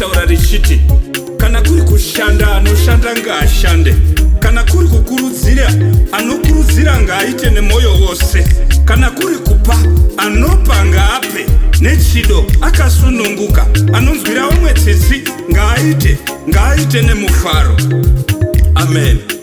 rinotaura richiti kana kuri kushanda anoshanda ngaashande, kana kuri kukurudzira anokurudzira ngaaite nemwoyo wose, kana kuri kupa anopa ngaape nechido akasununguka, anonzwira vamwe tsitsi ngaaite, ngaaite nemufaro. Amen.